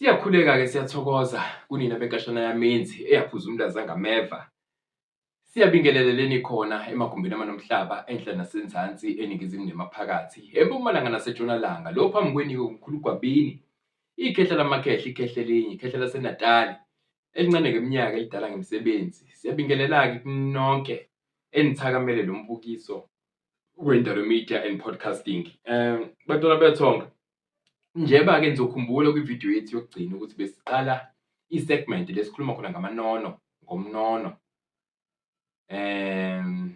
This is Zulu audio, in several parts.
Siyakhuleka-ke, siyathokoza kunina benkashana yamenzi eyaphuza umlaza ngameva. Siyabingelela leni khona emagumbini amanomhlaba, enhla nasenzansi, eningizimu nemaphakathi, empumalanga nasentshonalanga. Lo phambi kwenu-ke umkhulu uGwabini, ikhehla lamakhehla, ikhehla elinye, ikhehla laseNatali, elincane ngeminyaka, elidala ngemisebenzi. Siyabingelela-ke nonke enithakamele lo mbukiso weNdalo Media and Podcasting. Bantwana bethonga, njeba-ke nizokhumbula kwividiyo yethu yokugcina ukuthi besiqala i-segment lesikhuluma khona ngamanono, ngomnono.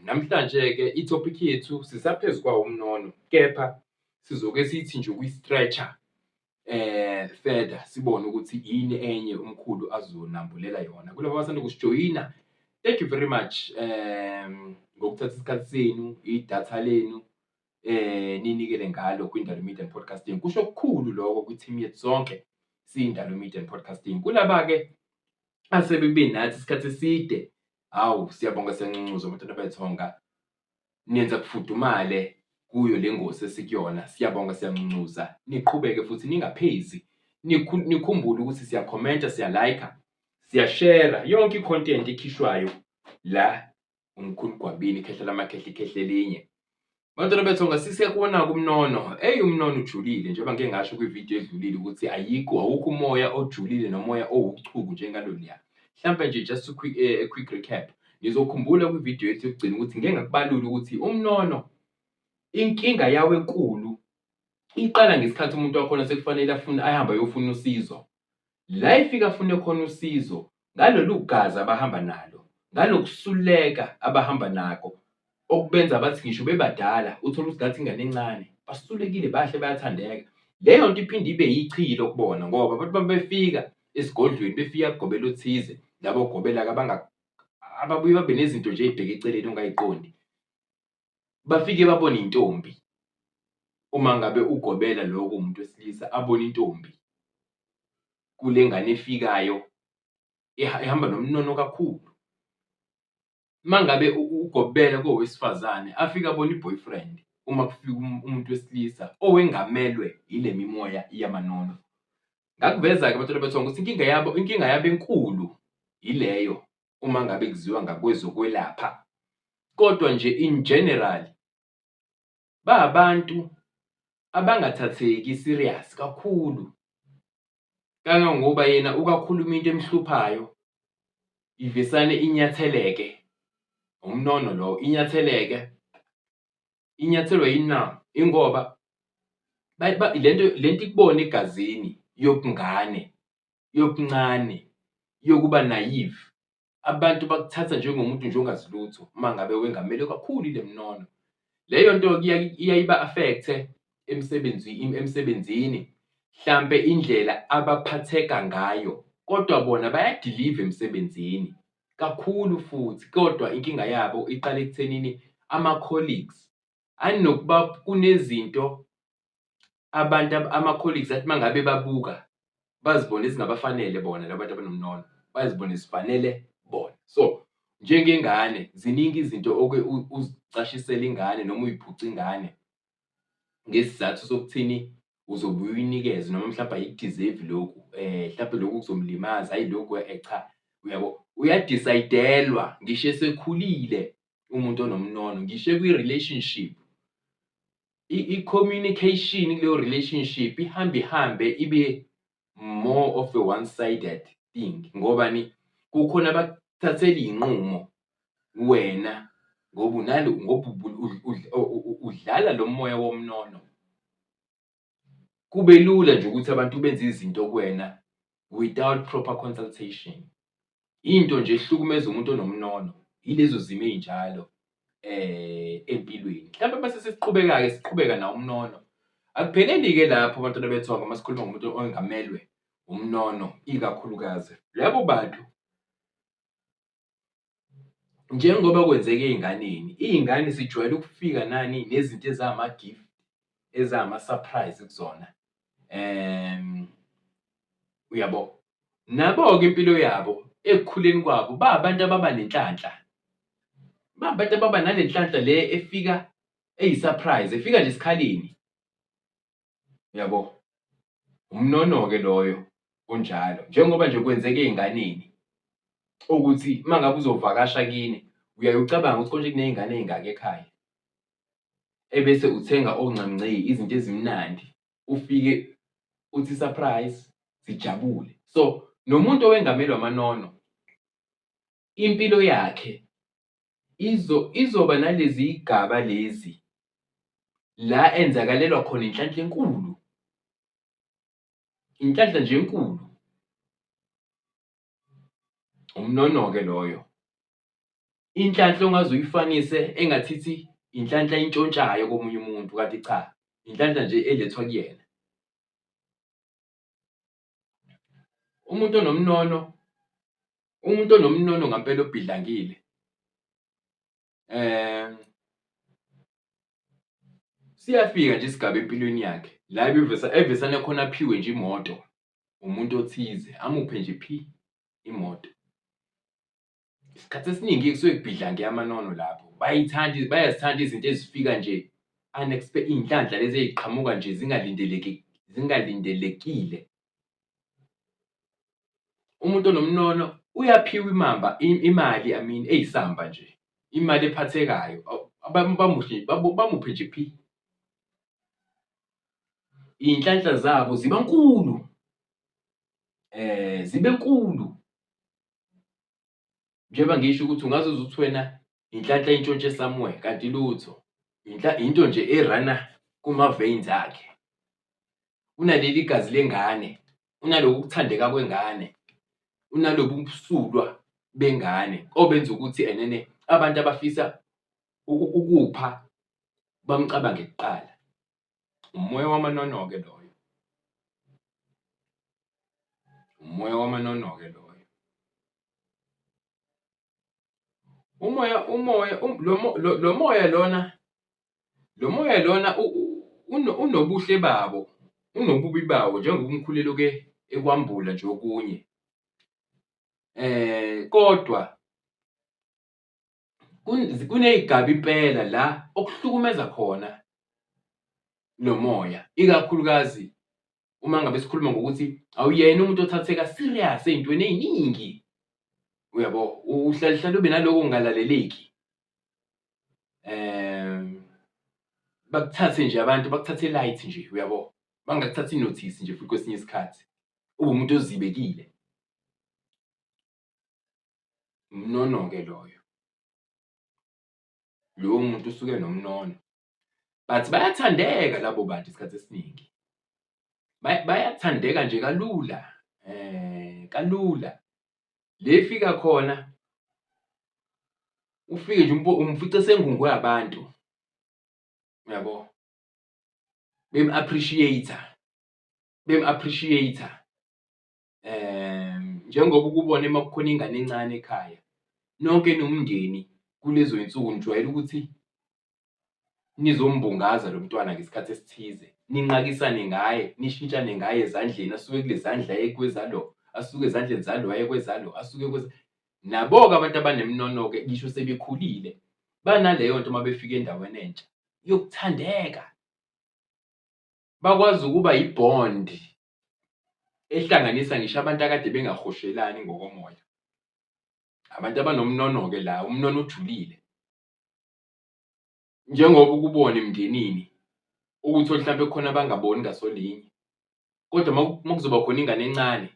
Namhlanje-ke i-topic yethu sisaphezu kwawo umnono, kepha sizoke sithi nje ukuyi-stretch-a further sibone ukuthi yini enye umkhulu azonambulela yona. Kulabo abasanda kusijoyina, thank you very much ngokuthatha isikhathi senu, idatha lenu, ninikele ngalo kwiNdalo Media and Podcasting. Kusho okukhulu lokho kwi-team yethu sonke siyiNdalo Media and Podcasting. Kulaba-ke asebebe nathi isikhathi eside, hawu, siyabonga, siyanxuxuza abantwana bethonga, nenza kufudumale kuyo le ngosi esikuyona. Siyabonga, siyanxuxuza, niqhubeke futhi ningaphezi, nikhumbule ukuthi siyakhomenta, siyalayikha, siyashera yonke i-content ekhishwayo la. Umkhulu Gwabini, ikhehla lamakhehla, ikhehla elinye. Bantwana bethonga, sisiyakubona kumnono. Eyi, umnono ujulile, njengoba ngike ngasho kwividiyo edlulile ukuthi ayikho, awukho umoya ojulile nomoya owuchuku njengaloluya. Mhlampe nje just a quick recap. Nizokhumbula kwividiyo yethu yokugcina ukuthi ngike ngakubalula ukuthi umnono inkinga yawo enkulu iqala ngesikhathi umuntu wakhona sekufanele afune ahambe ayofuna usizo. La efika afune khona usizo ngalolu gazi abahamba nalo, ngalokusuleka abahamba nako okubenza bathi ngisho bebadala uthole ukuthi ngathi ingane encane, basulekile, bahle, bayathandeka. Leyo nto iphinde ibe yichilo kubona ngoba bathi uma befika esigodlweni befika kugobela othize, labo gobela-ke ababuye babe nezinto nje ey'bheke eceleni ongayiqondi. Bafike babone intombi. Uma ngabe ugobela lokho umuntu wesilisa abone intombi kule ngane efikayo ehamba nomnono kakhulu. Uma ngabe ugobela kowesifazane afike abone i-boyfriend uma kufika umuntu wesilisa owengamelwe ile mimoya yamanono. Ngakuveza-ke bantwana bethongo ukuthi inkinga yabo enkulu yileyo uma ngabe kuziwa ngakwezokwelapha. Kodwa nje in general babantu abangathatheki serious kakhulu, kangangoba yena ukakhuluma into emhluphayo ivesane inyatheleke, umnono lowo, inyatheleke. Inyathelwa yini na? Ingoba lento ikubona egazini yobungane, yobuncane, yokuba naive. Abantu bakuthatha njengomuntu nje ongazi lutho uma ngabe wengamele kakhulu ile mnono. Leyo nto-ke iyaye iba-affect-e emsebenzini, hlampe indlela abaphatheka ngayo, kodwa bona bayadiliva emsebenzini kakhulu futhi, kodwa inkinga yabo iqala ekuthenini ama-colleagues anokuba kunezinto abantu ama-colleagues athi uma ngabe babuka bazibone zingabafanele bona laba bantu abanomnono, bazibone zifanele bona. So, njengengane ziningi izinto oke uzicashisele ingane noma uyiphuce ingane ngesizathu sokuthini uzobuye uyinikeze noma mhlawumbe ayiku-deserve-i lokhu, hlampe lokhu kuzomlimaza, hhayi lokhu cha, uyabo? Uya-decide-elwa ngisho esekhulile umuntu onomnono, ngisho ekwi-relationship. I-communication kuleyo relationship ihambe ihambe ibe more of a one-sided thing, ngobani? Kukhona abakuthathela iy'nqumo wena ngoba unalo, ngoba udlala lo moya womnono. Kube lula nje ukuthi abantu benze izinto kuwena without proper consultation. Into nje ehlukumeza umuntu onomnono yilezo zimo ey'njalo empilweni. Mhlampe mase sesiqhubeka-ke siqhubeka nawo umnono. Akupheleli-ke lapho bantwana bethongo uma sikhuluma ngomuntu ongamelwe umnono ikakhulukazi. Labo bantu njengoba kwenzeka ey'nganeni, iy'ngane zijwayele ukufika nani nezinto ezama-gift, ezama-surprise kuzona, uyabo? Nabo-ke impilo yabo ekukhuleni kwabo ba abantu ababa nenhlanhla, ba abantu ababa nale nhlanhla le efika eyi-surprise, efika nje esikhaleni, uyabo? Umnono-ke loyo. Onjalo. Njengoba nje kwenzeka ey'nganeni ukuthi uma ngabe uzovakasha kini uyaye ucabange ukuthi konje kuney'ngane ey'ngaki ekhaya, ebese uthenga oncamnce izinto ezimnandi ufike uthi surprise sijabule. So nomuntu owengamelwe amanono impilo yakhe izoba nalezi gaba lezi la enzakalelwa khona inhlanhla enkulu. Inhlanhla nje enkulu. Umnono-ke loyo. Inhlanhla ongaze uyifanise engathithi inhlanhla ayintshontshayo komunye umuntu kanti cha, inhlanhla nje elethwa kuyena. Umuntu onomnono, umuntu onomnono ngampela obhidlangile siyafika nje isigaba empilweni yakhe la ebevesa evesane khona aphiwe nje imoto umuntu othize amuphe nje phi imoto. Isikhathi esiningi kusuke kubhidlange amanono lapho. Bayayithanda bayazithanda izinto ezifika nje iy'nhlanhla lezi ey'qhamuka nje zingalindeleki zingalindelekile. Umuntu onomnono uyaphiwa imamba imali I mean eyisamba nje, imali ephathekayo bamuphe bamuphe nje phi. Iy'nhlanhla zabo ziba nkulu zibe nkulu. Njengoba ngisho ukuthi ungaze uze uthi wena inhlanhla intshontshe somewhere kanti lutho into nje erana kuma-veins akhe. Unaleli gazi lengane, unaloku kuthandeka kwengane, unalobu busulwa bengane obenza ukuthi enene abantu abafisa ukupha bamcabange kuqala. Umoya wamanono-ke loyo. Umoya wamanono-ke loyo. Umoya umoya lo moya lona lo moya lona unobuhle babo, unobubi bawo njengoba umkhulu elokhu ekwambula nje okunye. Kodwa Kuney'gaba impela la okuhlukumeza khona lo moya, ikakhulukazi uma ngabe sikhuluma ngokuthi awuyena umuntu othatheka serious ey'ntweni ey'ningi, uyabo? Uhlale uhlale ube naloko kungalaleleki. Bakuthathe nje abantu bakuthathe light nje, uyabo? Bangakuthathi notice nje futhi kwesinye isikhathi, ube umuntu ozibekile. Umnono-ke loyo. Lowo muntu usuke enomnono. But bayathandeka labo bantu isikhathi esiningi. Bayathandeka nje kalula, kalula. Le efika khona ufike nje umfice esengungwe abantu, uyabo? Bemu-appreciate-a, bemu-appreciate-a. Njengoba ukubona uma kukhona ingane encane ekhaya, nonke niwumndeni kulezo y'nsuku nijwayele ukuthi nizombungaza lo mntwana ngesikhathi esithize, ninqakisane ngaye, nishintshane ngaye ezandleni, asuke kule zandla aye kwezalo, asuke ezandleni zalo aye kwezalo, asuke kweza. Nabo-ke abantu abaneminono-ke ngisho sebekhulile banaleyo nto uma befika endaweni entsha yokuthandeka. Bakwazi ukuba i-bond ehlanganisa ngisho abantu akade bengahoshelani ngokomoya. Abantu abanomnono-ke la, umnono ojulile. Njengoba ukubona emndenini ukuthi mhlampe kukhona abangaboni ngasolinye, kodwa uma kuzoba khona ingane encane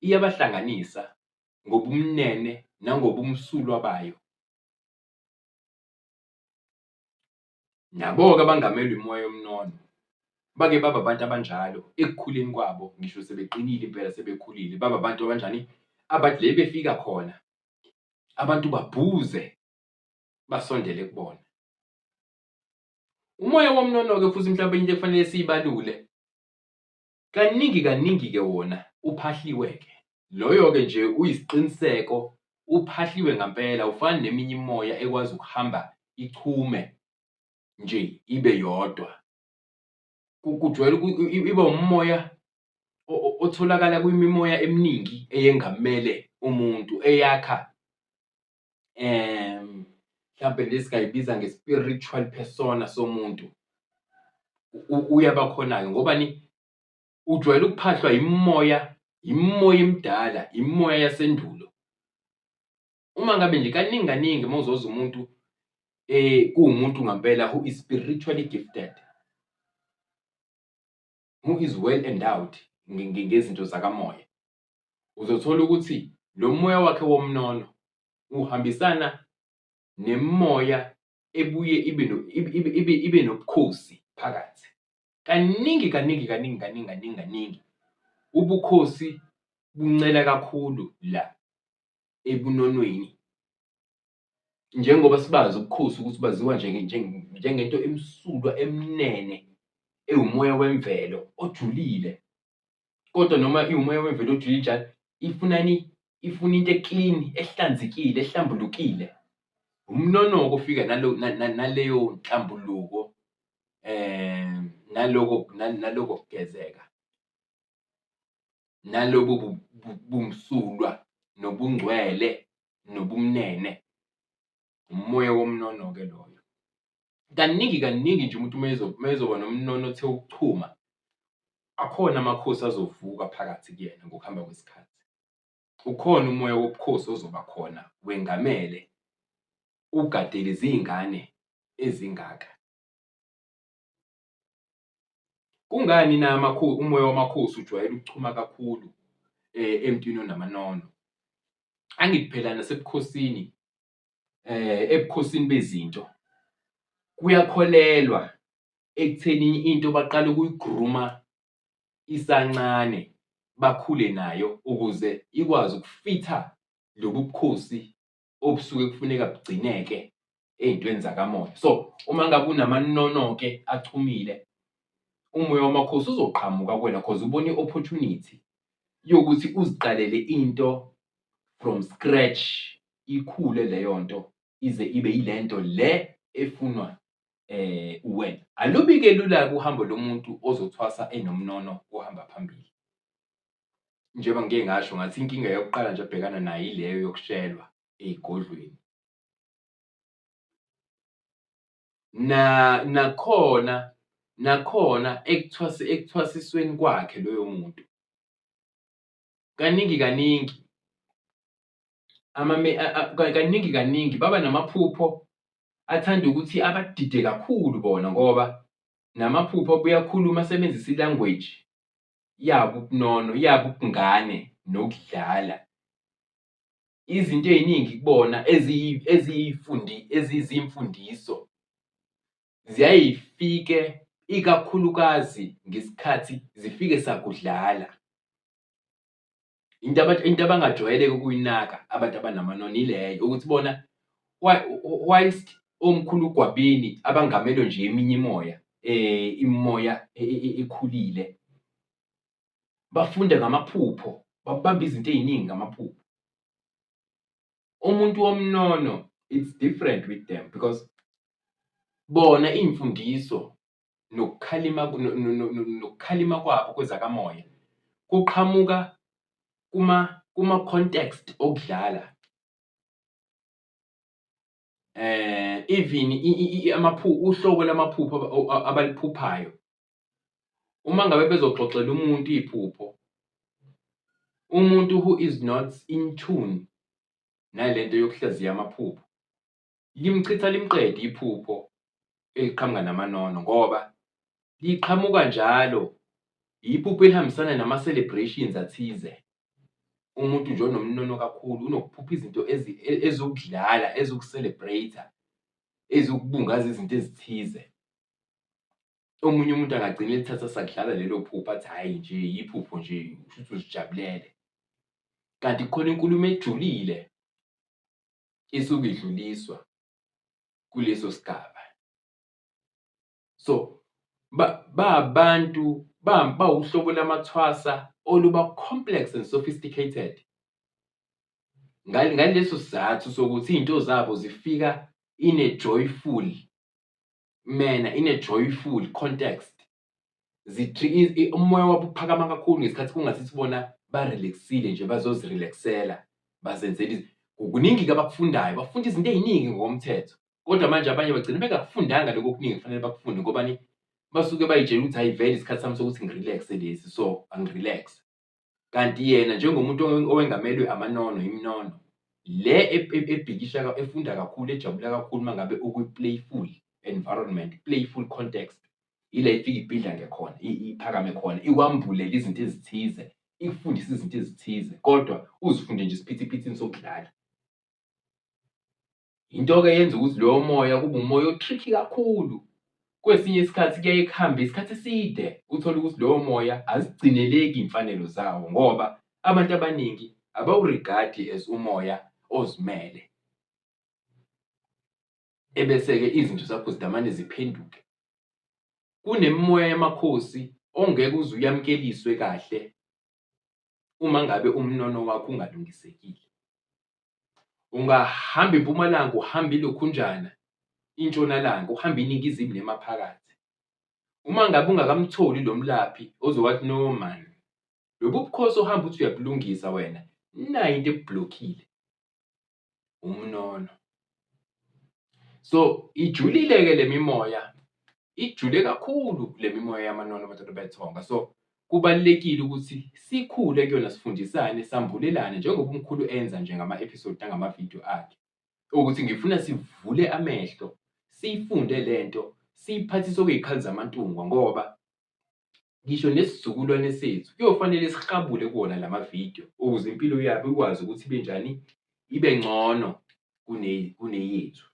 iyabahlanganisa ngobumnene nangobumsulwa bayo. Nabo-ke abangamelwe imimoya yomnono bake baba abantu abanjalo ekukhuleni kwabo ngisho sebeqinile impela sebekhulile baba abantu abanjani abathi le befika khona abantu babhuze basondele kubona. Umoya womnono-ke futhi mhlawumbe into ekufanele siyibalule kaningi kaningi-ke wona uphahliwe-ke. Loyo-ke nje uyisiqiniseko uphahliwe ngampela awufani neminye imimoya ekwazi ukuhamba ichume nje ibe yodwa. Kujwayele iba umoya otholakala kwimimoya eminingi eyengamele umuntu eyakha mhlampe le singayibiza nge-spiritual persona somuntu. Uyaba khona-ke ngobani? Ujwayele ukuphahlwa imimoya. Imimoya emidala, imimoya yasendulo. Uma ngabe nje kaningi kaningi uma uzozwa umuntu kuwumuntu ngampela who is spiritually gifted, who is well endowed ngezinto zakamoya, uzothola ukuthi lo moya wakhe womnono uhambisana nemimoya ebuye ibe nobukhosi phakathi. Kaningi kaningi kaningi kaningi kaningi kaningi ubukhosi buncela kakhulu la ebunonweni. Njengoba sibazi ubukhosi ukuthi baziwa njengento emsulwa emnene ewumoya wemvelo ojulile, kodwa noma iwumoya wemvelo ojulile njalo ifunani? Ifuna into e-clean, ehlanzekile, ehlambulukile. Umnono-ke ofika naleyo nhlambuluko naloko naloko kugezeka, nalobo bumsulwa nobungcwele nobumnene. Umoya womnono-ke loyo. Kaningi kaningi nje umuntu uma ezoba nomnono othe ukuchuma, akhona amakhosi azovuka phakathi kuyena ngokuhamba kwesikhathi. Ukhona umoya wobukhosi ozoba khona wengamele, ugade lezi ngane ezingaka. Kungani na umoya wamakhosi ujwayele ukuchuma kakhulu emntwini onamanono? Angithi phela nasebukhosini, ebukhosini bezinto kuyakholelwa ekutheni into baqale ukuyi-groom-a isancane, bakhule nayo ukuze ikwazi ukufitha lobu bukhosi obusuke kufuneka bugcineke ey'ntweni zakamoya. So, uma ngabe unamanono-ke achumile, umoya wamakhosi uzoqhamuka kuwena cause ubona i-opportunity yokuthi uziqalele into from scratch, ikhule leyo nto ize ibe yile nto le efunwa uwena. Alubi-ke lula-ke uhambo lomuntu ozothwasa enomnono ohamba phambili. Njengoba ngike ngasho ngathi inkinga yokuqala nje abhekana nayo ileyo yokushelwa ey'godlweni. Nakhona nakhona ekuthwasisweni kwakhe loyo muntu, kaningi kaningi kaningi kaningi baba namaphupho athanda ukuthi abadide kakhulu bona ngoba namaphupho abuye akhulume asebenzise i-language yabo ubunono, yabo ubungane nokudlala. Izinto ey'ningi kubona eziyimfundiso ziyaye y'fike ikakhulukazi ngesikhathi zifike sakudlala. Into abangajwayele ukuyinaka abantu abanamanono ileyo ukuthi bona whilst omkhulu uGwabini abangamele nje eminye imoya imimoya ekhulile, bafunde ngamaphupho, babambe izinto ey'ningi ngamaphupho. Umuntu womnono it's different with them because bona iy'mfundiso nokukhalima nokukhalima kwabo kwezakamoya kuqhamuka kuma-context okudlala. Even uhlobo lamaphupho abaliphuphayo, uma ngabe bezoxoxela umuntu iphupho, umuntu who is not in tune nalento yokuhlaziya amaphupho, limchitha limqede iphupho eliqhamuka namanono ngoba liqhamuka njalo, iphupho elihambisana nama-celebrations athize. Umuntu nje onomnono kakhulu unokuphupha izinto eziwukudlala, eziwuku-celebrate-a, eziwukubungaza izinto ezithize. Omunye umuntu angagcina elithatha sakudlala lelo phupho athi hhayi nje iphupho nje kushuthi uzijabulele, kanti kukhona inkulumo ejulile esuke idluliswa kuleso sigaba. So, ba abantu bawuhlobo lamathwasa oluba complex and sophisticated. Ngaleso sizathu sokuthi iy'nto zabo zifika in a joyful manner, in a joyful context. Umoya wabo uphakama kakhulu ngesikhathi kungasithi bona ba-relax-ile nje bazozi-relax-ela bazenzela. Kuningi-ke abakufundayo, bafunda izinto ey'ningi ngokomthetho, kodwa manje abanye bagcina bengakufundanga lokhu okuningi ekufanele bakufunde ngobani? Basuke bay'tshela ukuthi hhayi vele isikhathi sami sokuthi ngi-relax-e lesi, so angi-relax-e. Kanti yena njengomuntu owengamelwe amanono, iminono, le ebhikisha efunda kakhulu, ejabula kakhulu uma ngabe ukwi-playful environment, playful context, ila ifike ibhidlange khona, iphakame khona, ikwambulele izinto ezithize, ikufundise izinto ezithize, kodwa uzifunde nje esiphithiphithini sokudlala. Into-ke eyenza ukuthi loyo moya kube umoya o-tricky kakhulu. Kwesinye isikhathi kuyaye kuhambe isikhathi eside uthole ukuthi lowo moya azigcineleki iy'mfanelo zawo ngoba abantu abaningi abawu-regard-i as umoya ozimele. Ebese-ke izinto zakho zidamane ziphenduke. Kunemimoya yamakhosi ongeke uze uyamukeliswe kahle uma ngabe umnono wakho ungalungisekile. Ungahamba impumalanga, uhambe ilokhunjana, intshonalanga, uhambe iningizimu nemaphakathi. Uma ngabe ungakamtholi lo mlaphi ozowathi no man, lobu bukhosi ohamba uthi uyabulungisa wena, nayi into ekublokhile, umnono. So ijulile-ke le mimoya, ijule kakhulu le mimoya yamanono abantwana bethonga. So kubalulekile ukuthi sikhule kuyona sifundisane, sambulelane njengoba umkhulu enza nje ngama-episode nangamavidiyo akhe. Ukuthi ngifuna sivule amehlo, siyifunde le nto, siyiphathise okuy'khali zamantungwa ngoba ngisho nesizukulwane sethu kuyofanele sihabule kuwona la mavidiyo ukuze impilo yabo ikwazi ukuthi ibe njani, ibe ngcono kuneyethu.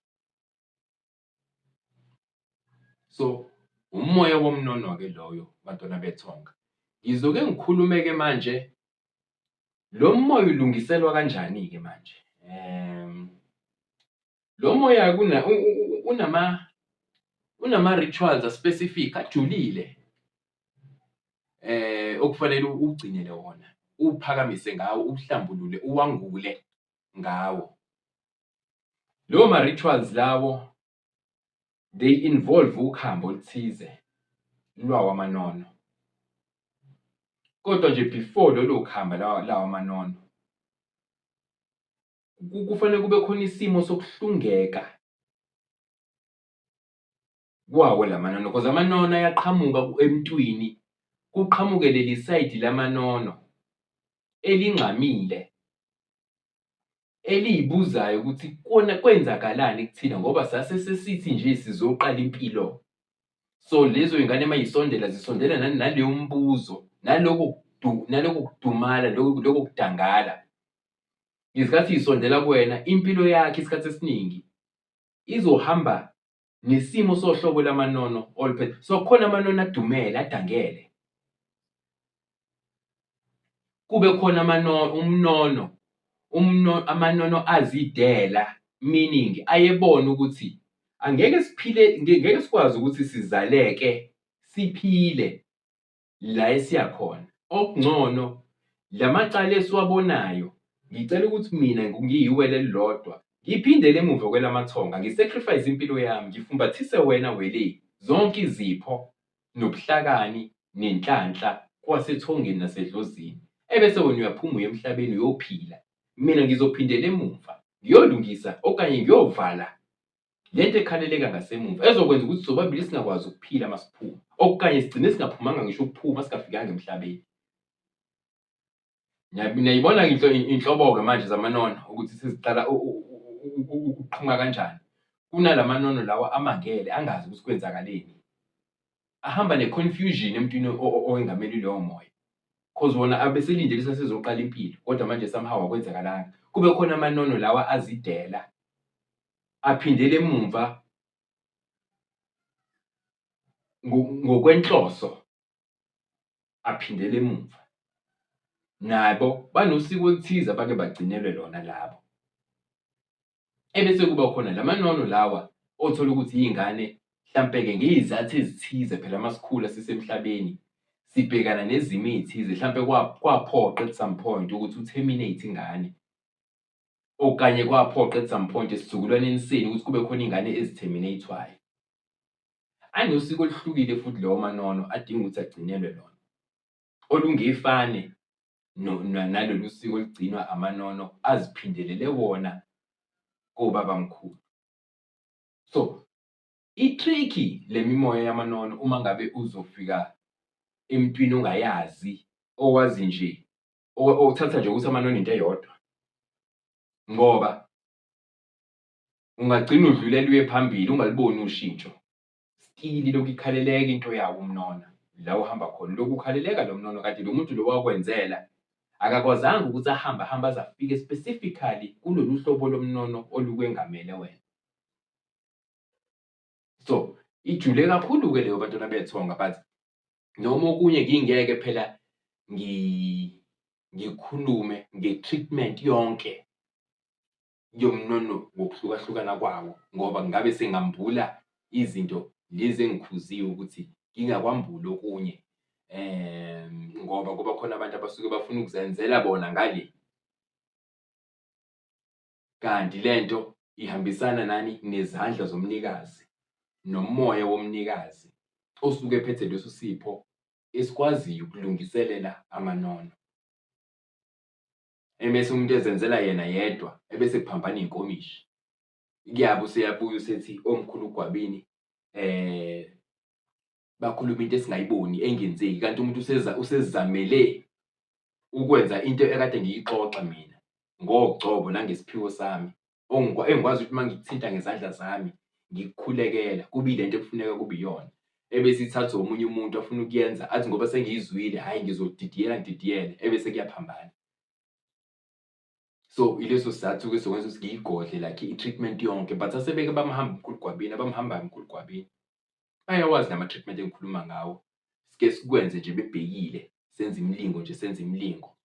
So umoya womnono-ke loyo bantwana bethonga. Ngizoke ngikhulume-ke manje lo moya ulungiselwa kanjani-ke manje? Lo moya unama unama-rituals a-specific ajulile okufanele uwugcinele wona, uwuphakamise ngawo, uwuhlambulule, uwangule ngawo. Lawo ma-rituals lawo they involve ukhambi oluthize lwawo amanono. Kodwa nje before lolo khamba lawo amanono kufanele kube khona isimo sokuhlungeka kwawo la manono because amanono ayaqhamuka emntwini, kuqhamuke leli sayidi lamanono elingxamile eliyibuzayo ukuthi kona kwenzakalani kuthina ngoba sase sesithi nje sizoqala impilo. So lezo y'ngane uma y'sondela zisondela naleyo mbuzo naloko naloko kudumala lokho kudangala. Ngesikhathi y'sondela kuwena impilo yakho isikhathi esiningi izohamba nesimo sohlobo lamanono oluphethe. So kukhona amanono adumele adangele. Kube khona umnono amanono azidela meaning ayebona ukuthi angeke siphile ngeke sikwazi ukuthi sizaleke siphile la esiya khona. Okungcono la macala esiwabonayo ngicela ukuthi mina ngiyiwele elilodwa ngiphindele emuva kwelamathonga ngi-sacrifice impilo yami ngifumbathise wena wele zonke izipho nobuhlakani nenhlanhla kwasethongeni nasedlozini ebese wena uyaphuma uye emhlabeni uyophila mina ngizophindela emumva ngiyolungisa okanye ngiyovala lento ekhaleleka ngasemumva ezokwenza ukuthi sobabili singakwazi ukuphila masiphuma okanye sigcine singaphumanga ngisho ukuphuma singafikanga emhlabeni. Niyayibona inhlobo-ke manje zamanono ukuthi seziqala ukuqhuma kanjani. Kunala manono lawa amangele angazi ukuthi kwenzakaleni. Ahamba ne-confusion emntwini owengamele lowo moya. Cause wona abeselindele sesezoqala impilo kodwa manje somehow akwenzakalanga. Kube khona amanono lawa azidela aphindele emumva ngokwenhloso. Aphindele emumva. Nabo banosiko oluthize abake bagcinelwe lona labo. Ebese kuba khona la manono lawa othola ukuthi iy'ngane hlampe-ke ngey'zathu ezithize phela uma sikhula sisemhlabeni sibhekana nezimo ey'thize hlampe kwaphoqa at some point ukuthi u-terminate ingane. Okanye kwaphoqa at some point esizukulwaneni senu ukuthi kube khona iy'ngane ezi-terminate-wayo. Anosiko oluhlukile futhi lawo manono adinga ukuthi agcinelwe lona, olungefane nalolu siko olugcinwa amanono aziphindelele wona kobabamkhulu. So, i-tricky le mimoya yamanono uma ngabe uzofika emntwini ongayazi, owazi nje. Othatha nje ukuthi amanono into eyodwa ngoba ungagcina udlulela uye phambili ungaliboni ushintsho. Still lokhu ikhaleleka into yawo umnona la uhamba khona lokhu ukhaleleka lo mnono kanti lo muntu lo wakwenzela akakwazanga ukuthi ahambe ahambe aze afike specifically kulolu hlobo lomnono olukwengamele wena. So ijule kakhulu-ke leyo bantwana bethonga but noma okunye ngingeke phela ngikhulume nge-treatment yonke yomnono ngokuhlukahlukana kwawo ngoba ngabe sengambula izinto lezi engikhuziwe ukuthi ngingakwambuli okunye ngoba kuba khona abantu abasuke bafuna ukuzenzela bona ngale. Kanti lento ihambisana nani nezandla zomnikazi nomoya womnikazi osuke ephethe leso sipho esikwaziyo ukulungiselela amanono. Ebese umuntu ezenzela yena yedwa ebese kuphambana iy'nkomishi. Kuyabe useyabuya usethi omkhulu uGwabini bakhuluma into esingayiboni engenzeki kanti umuntu useza usezamele ukwenza into ekade ngiyixoxa mina ngogcobo nangesiphiwo sami engikwazi ukuthi uma ngikuthinta ngezandla zami ngikukhulekela kube ilento ekufuneka kube iyona ebese ithathwa omunye umuntu afuna ukuyenza athi ngoba sengiyizwile hhayi ngizodidiyela ngididiyele ebese kuyaphambana. So ileso sizathu-ke sokwenza ukuthi ngiyigodle like i-treatment yonke but asebeke bamhamba umkhulu Gwabini abamhambayo umkhulu Gwabini bayawazi nama-treatment engikhuluma ngawo. Sike sikwenze nje bebhekile senze imilingo nje senze imilingo.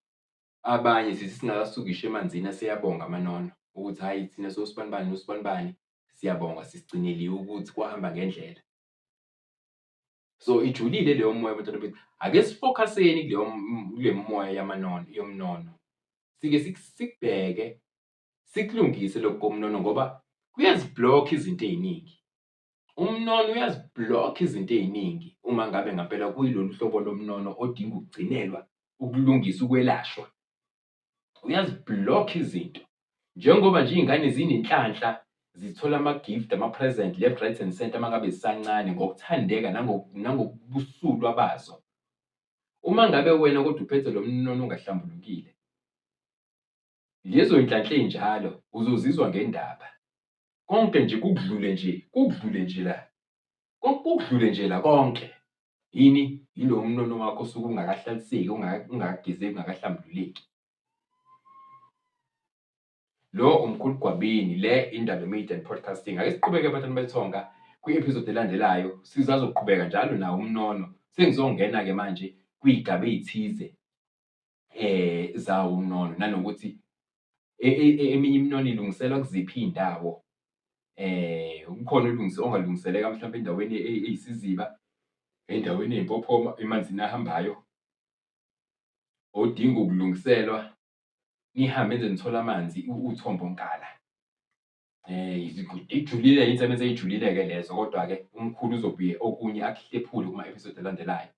Abanye sithi singakasuki ngisho emanzini aseyabonga amanono ukuthi hhayi thina sosibanibani nosibanibani siyabonga sisigcineliwe ukuthi kwahamba ngendlela. So ijulile leyo moya bantwana bethu. Ake sifokhaseni kuleyo kule moya yamanono yomnono. Sike sikubheke sikulungise lokhu komnono ngoba kuyazibhlokha izinto ey'ningi. Umnono uyazibhlokha izinto ey'ningi uma ngabe ngampela kuyilolu hlobo lomnono odinga ukugcinelwa ukulungisa ukwelashwa. Uyazibhlokha izinto. Njengoba nje iy'ngane zinenhlanhla zithola ama-gift, ama-present left, right and centre uma ngabe zisancane ngokuthandeka nangokubusulwa bazo. Uma ngabe wena kodwa uphethe lo mnono ongahlambulukile, lezo y'nhlanhla ey'njalo uzozizwa ngendaba. Konke nje kukudlule nje, kukudlule nje la, kukudlule nje la konke. Yini? Yilo mnono wakho osuke ungakahlaliseki, ungakagezeki, ungakahlambululeki. Lo umkhulu Gwabini, le Indalo Media and Podcasting. Ake siqhubeke bantwana bethonga kwi-episode elandelayo sizazoqhubeka njalo nawo umnono. Sengizongena-ke manje kwiy'gaba ey'thize zawo umnono nanokuthi eminye iminono ilungiselwa kuziphi iy'ndawo. Kukhona ongalungiseleka mhlawumbe endaweni eyisiziba, endaweni eyimpophoma, emanzini ahambayo, odinga ukulungiselwa nihambe nize nithole amanzi uthombo nkala. Ijulile iy'nsebenzo ey'julile-ke lezo kodwa-ke umkhulu uzobuye okunye akuhlephule kuma-episode alandelayo.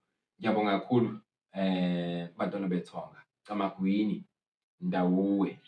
Ngiyabonga kakhulu bantwana bethonga. Camagwini, Ndawuwe.